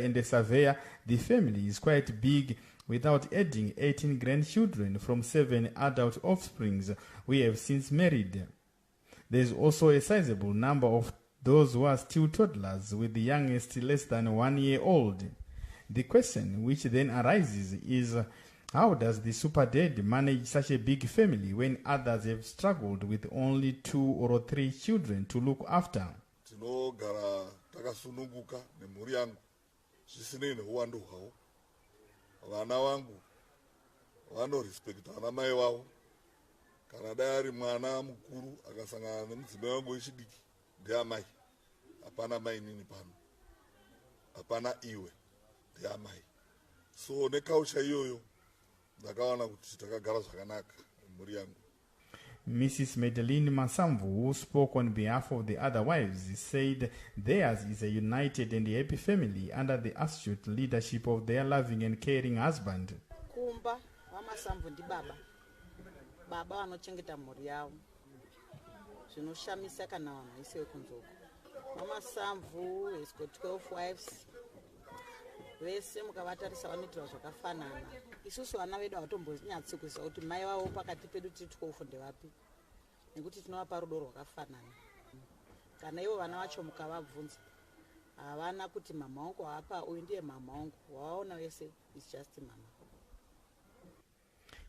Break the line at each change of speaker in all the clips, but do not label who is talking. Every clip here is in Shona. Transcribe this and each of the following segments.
and a surveyor, the family is quite big, without adding 18 grandchildren from seven adult offsprings who have since married. There is also a sizable number of those who are still toddlers, with the youngest less than 1 year old. The question which then arises is, how does the super dad manage such a big family when others have struggled with only two or three children to look after?
Tinogara takasununguka nemhuri yangu, zvisinei neuwandu hwavo. Vana vangu vanorespekta vana mai vavo. Kana dai ari mwana mukuru akasangana nemudzimai wangu wechidiki, ndeamai, hapana mainini pano, hapana iwe, ndeamai. So neculture iyoyo ndakaona kuti takagara zvakanaka nemhuri yangu.
Mrs. Madeline Masamvu, who spoke on behalf of the other wives, said theirs is a united and happy family under the astute leadership of their loving and caring husband.
Kumba vaMasamvu ndibaba, baba vanochengeta mhuri yavo zvinoshamisa kana vanhu vaisiwe kunze uko. VaMasamvu has got 12 wives. Vese mukavatarisa vanoitirwa zvakafanana. Isusu vana vedu havatombonyatsi kuziva kuti mai vavo pakati pedu tiri 12 ndevapi, nekuti tinovapa rudo rwakafanana. Kana ivo vana vacho mukavabvunza, havana kuti mama wangu hapa, uyu ndiye mama wangu. Wavaona vese is just mama.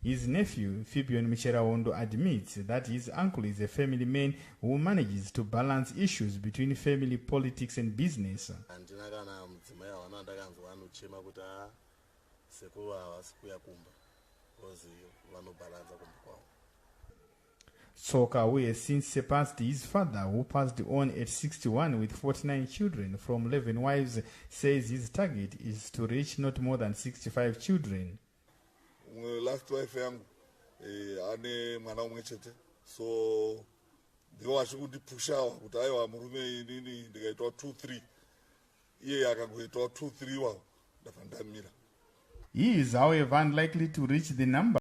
His nephew, Fibion Micherawondo, admits that his uncle is a family man who manages to balance issues between family, politics and business.
Handina kana mudzimai hawana ndakanzwa anochema kuti a sekuru havasi kuya kumba, because vanobhalanza kumba kwavo.
Tsoka, who has since surpassed his father, who passed on at 61 with 49 children from 11 wives, says his target is to reach not more than 65 children.
Umwe last wife yangu ane mwana umwe chete, so ndivo vachikundipushawa kuti aiwa murume, inini ndikaitwa 2 3, iye akangoitwa 2 3 wawo, ndabva ndamira.
He is, however, unlikely to reach the number.